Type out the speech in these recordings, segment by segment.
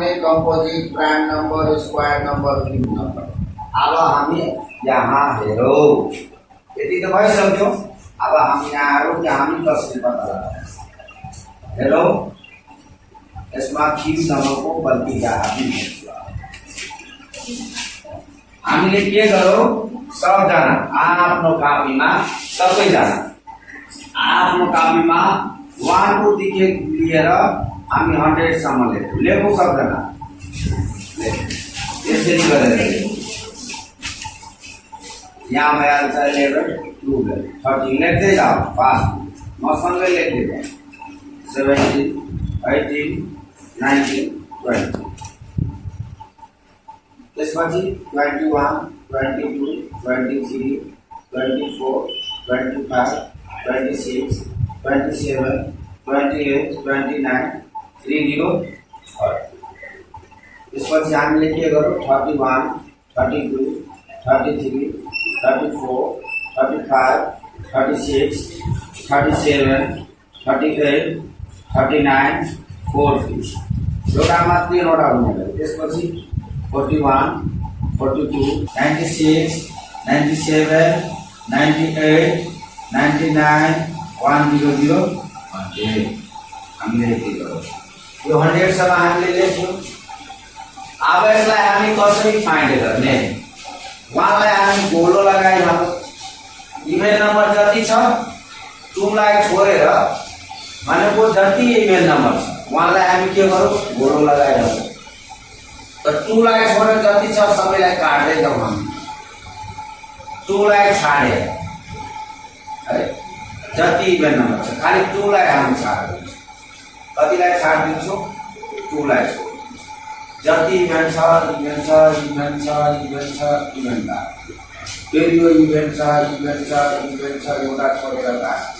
अन्य composite prime number square number cube number. अब हामी यहाँ हेरौँ यति त भइसक्यो। अब हामी यहाँ आयौँ कि हामी कसरी पत्ता लगाउँछौँ हेरौँ। यसमा क्यूब नंबरको प्रतिक्रिया हामीले के गरौँ सबजना आफ्नो कापीमा सबैजना आफ्नो कापीमा 1 2 देखि लिएर हामी 100 सम्म लेखौँ सबजना यसरी गरेर यहाँ भइहाल्छ 11 12 13 लेख्दै जाऊ फास्ट मसँगै लेख्दै जाऊ 17 18 19 20 त्यसपछि 21 22 23 24 25 26 27 28 29 30 त्यसपछि हामीले के गरौँ 31 32 33 34 35 36 37 38 39 40 एउटामा 3 वटा हुने गयो। त्यसपछि 41 42 96 97 98 99 100 100 हामीले के गरौँ यो 100 सम्म हामीले लेख्यौँ। अब यसलाई हामी कसरी फाइन्ड गर्ने उहाँलाई हामी गोलो लगाइहालौँ। इमेल नम्बर जति छ टुलाई छोडेर भनेको जति इमेल नम्बर छ उहाँलाई हामी के गरौँ गोलो लगाइहालौँ। त टुलाई छोडेर जति छ सबैलाई काट्दै जाउँ हामी। टुलाई छाडे है जति इमेल नम्बर छ खालि टुलाई हामी छाड्दिन्छौँ। कतिलाई छाड्दिन्छौँ टुलाई छोड्छौँ। जति इभेन्ट छ इभेन्ट छ इभेन्ट छ इभेन्ट छ इभेन्ट छ फेरि यो इभेन्ट छ इभेन्ट छ इभेन्ट छ एउटा छोडेर काट्छ।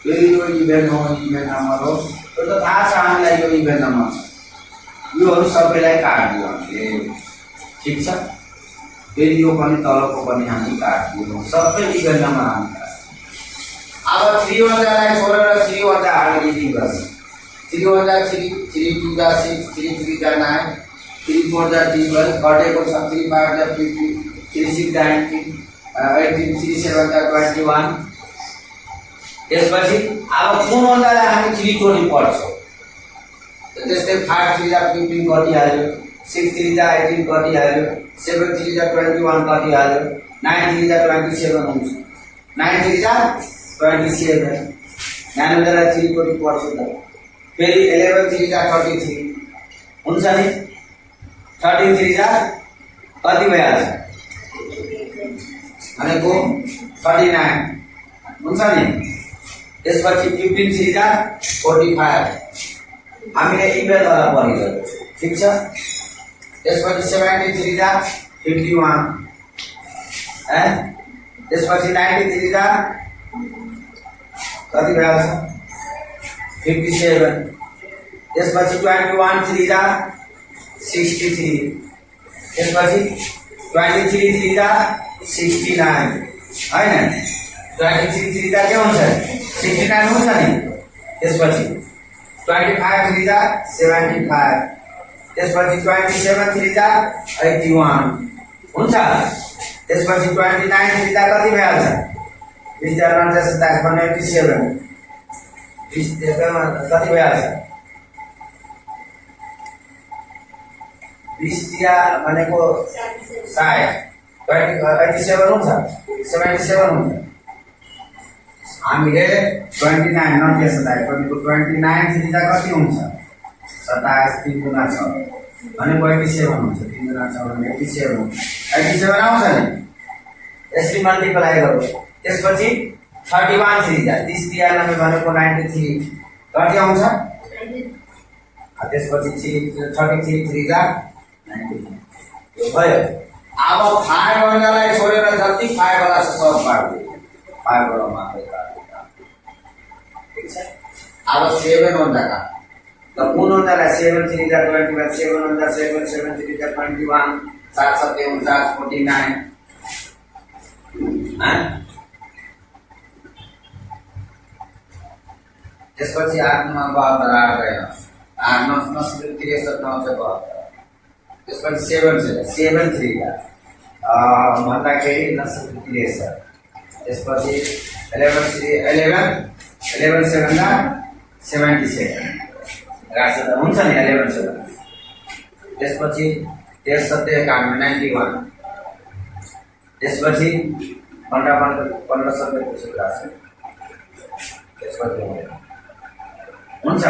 फेरि यो इभेन्ट हो इभेन्ट नम्बर हो त्यो त थाहा छ हामीलाई यो इभेन्ट नम्बर छ। योहरू सबैलाई काटिदियो हामीले ठिक छ। फेरि यो पनि तलको पनि हामी काटिदियौँ सबै इभेन्ट नम्बर हामी काट्छौँ। अब 3 वटालाई छोडेर 3 वटा हामी रिडिङ गर्छौँ। 3 1 जा 3 3 2 जा 6 3 3 जा 9 3 4 जा 12 कटेको छ 3 5 जा 15 3 6 जा 18 18 3 7 जा 21। त्यसपछि अब कुन अन्दाजले हामी 3 चोटि पढ्छौँ त्यस्तै 5 3 जा 15 कटिहाल्यो 6 3 जा 18 कटिहाल्यो 7 3 जा 21 कटिहाल्यो 9 3 जा 27 हुन्छ 9 3 जा 27 9 3 चोटि पढ्छौँ त फेरि 11 3 जा 33 हुन्छ नि 33 जा कति भइहाल्छ भनेको 39 हुन्छ नि। त्यसपछि 15 3 जा 45 हामीले इमेल द्वारा पढिरहेको छौँ ठिक छ। त्यसपछि 73 जा 51 त्यसपछि 93 जा कति भइहाल्छ 57 त्यसपछि 21 3 जा 63 त्यसपछि 23 3 जा 69 हैन 23 3 जा के हुन्छ 69 हुन्छ नि। त्यसपछि 25 3 जा 75 त्यसपछि 27 3 जा 81 हुन्छ। त्यसपछि 29 3 जा कति भइहाल्छ 20 जा 27 87 कति भइहाल्छ 20 तिया भनेको 60 87 हुन्छ 77 हुन्छ। हामीले 29 नतिया 29 चिन्ता कति हुन्छ 27 3 गुणा 6 भनेको 87 हुन्छ 3 गुणा 6 भने 87 आउँछ नि यसले मल्टिप्लाई गरौँ। त्यसपछि 31 चिन्ता 30 तिया 90 भनेको 93 कति आउँछ त्यसपछि 33 3 जा 93 यो भयो। अब 5 वर्गलाई छोडेर जति 5 वाला छ सब काट्दियो 5 वाला मात्रै काट्दियो ठीक छ। अब 7 वटा का त कुन वटालाई 7 3 जा 21 7 वटा 7 7 3 जा 21 7 7 49 49 त्यसपछि 8 मा 72 8 गयो नसुल्ने 63 9 72। त्यसपछि 7 छ 7 3 भन्दाखेरि नसुल्ने 63। त्यसपछि 11 3 11 11 7 का 77 राख्छ त हुन्छ नि 11 7। त्यसपछि 13 7 91। त्यसपछि 15 7 राख्छ। त्यसपछि हुन्छ